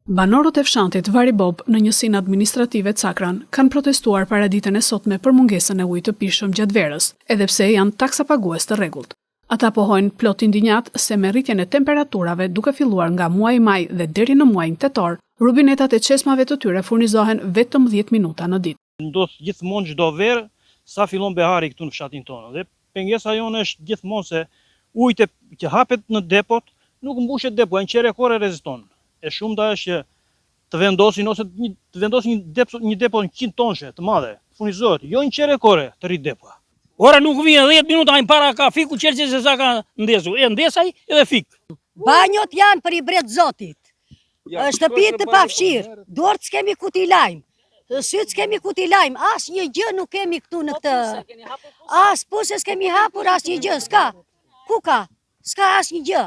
Banorët e fshatit Varibop në njësinë administrative Cakran kanë protestuar paraditen e sotme për mungesën e ujit të pijshëm gjatë verës, edhe pse janë taksapagues të rregullt. Ata pohojnë plot indinjatë se me rritjen e temperaturave duke filluar nga muaji maj dhe deri në muajin tetor, rubinetat e çezmave të tyre furnizohen vetëm 10 minuta në ditë. Ndodh gjithmonë çdo verë sa fillon behari këtu në fshatin tonë dhe pengesa jonë është gjithmonë se ujët që hapet në depot nuk mbushet depoja, një çerek ore reziston. E shumta është që të vendosin ose të vendosin një depo një depo 100 tonshe të madhe, furnizohet, jo një çerek ore të rri depoja. Ora nuk vjen 10 minuta ai para ka fiku çelësin se sa ka ndezur. E ndez ai edhe fik. Banjot janë për ibret zotit. Shtëpitë të pafshirë, duart s'kemi ku t'i lajmë, sytë s'kemi ku t'i lajmë, asnjë gjë nuk kemi këtu në këtë. As puse s'kemi hapur, asnjë gjë, s'ka. Ku ka? S'ka asnjë gjë.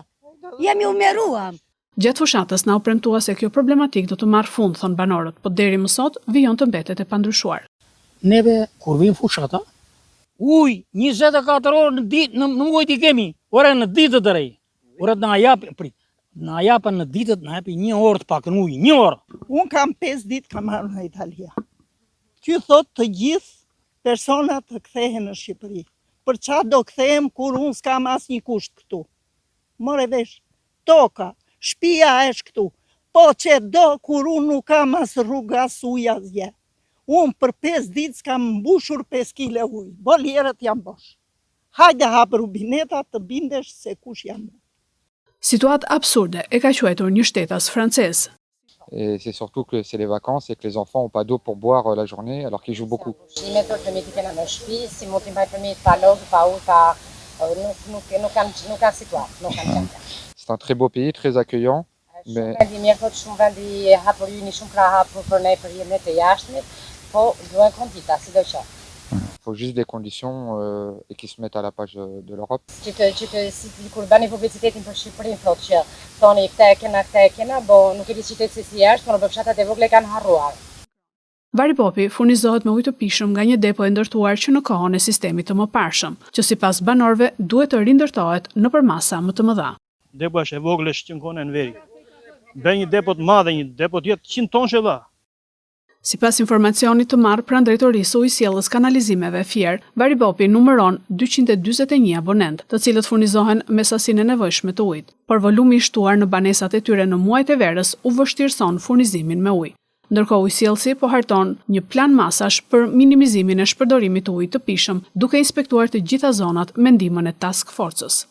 Jemi u mjeruam. Gjatë fushatës na u premtua se kjo problematikë do të marrë fund, thonë banorët, po deri më sot vijon të mbetet e pandryshuar. Neve kur vjen fushata, ujë 24 orë në ditë në, në muaj i kemi, ora në ditë të rej. Ora na jap, prit. Na japën në ditët, na japin një orë të paktën ujë, një orë. Unë kam 5 ditë kam ardhur nga Italia. Ky thot të gjithë personat të kthehen në Shqipëri. Për ça do kthehem kur unë s'kam asnjë kusht këtu? More vesh, toka, shtëpia është këtu. Po që do kur unë nuk kam as rrugë, as ujë, asgjë. Unë për 5 ditë s'kam mbushur 5 kile ujë. Volierët janë bosh. Hajde hap rubinetat të bindesh se kush jam unë. Situatë absurde e ka quajtur një shtetas francez. Et c'est surtout que c'est les vacances et que les enfants ont pas d'eau pour boire euh, la journée alors qu'ils jouent beaucoup. Pushimet, fëmijët i kena në shtëpi, si mund t'i mbaj fëmijët pa lodhë, pa ujë, pa nuk nuk nuk kanë nuk kanë situatë, nuk kanë gjendje. C'est un très beau pays, très accueillant, Shumë vend i mirë, thotë shumë vend i hapur jeni shumë krah hapur për ne për ne të jashtmit, po duhen kondita, sido qoftë. Il faut juste des conditions euh, et qu'ils se mettent à la page de, de l'Europe. Që të që të si kur bëni publicitetin për Shqipërinë thotë që thoni këtë e kena, këtë e kena, bo nuk e di qytet se si është, por në fshatat e vogla kanë harruar. Varibopi furnizohet me ujë të pijshëm nga një depo e ndërtuar që në kohën e sistemit të mëparshëm, që sipas banorëve duhet të rindërtohet në përmasa më të mëdha. Depoja është e vogël është që në kohën e Enverit. Bëj një depo të madhe, një depo të jetë 100 tonshe vlla. Sipas informacionit të marrë pranë drejtorisë së ujësjellës kanalizimeve Fier, Varibopi numëron 241 abonent, të cilët furnizohen me sasinë e nevojshme të ujit, por volumi i shtuar në banesat e tyre në muajt e verës u vështirëson furnizimin me ujë. Ndërkohë ujësjellësi po harton një plan masash për minimizimin e shpërdorimit të ujit të pijshëm, duke inspektuar të gjitha zonat me ndihmën e task forcës.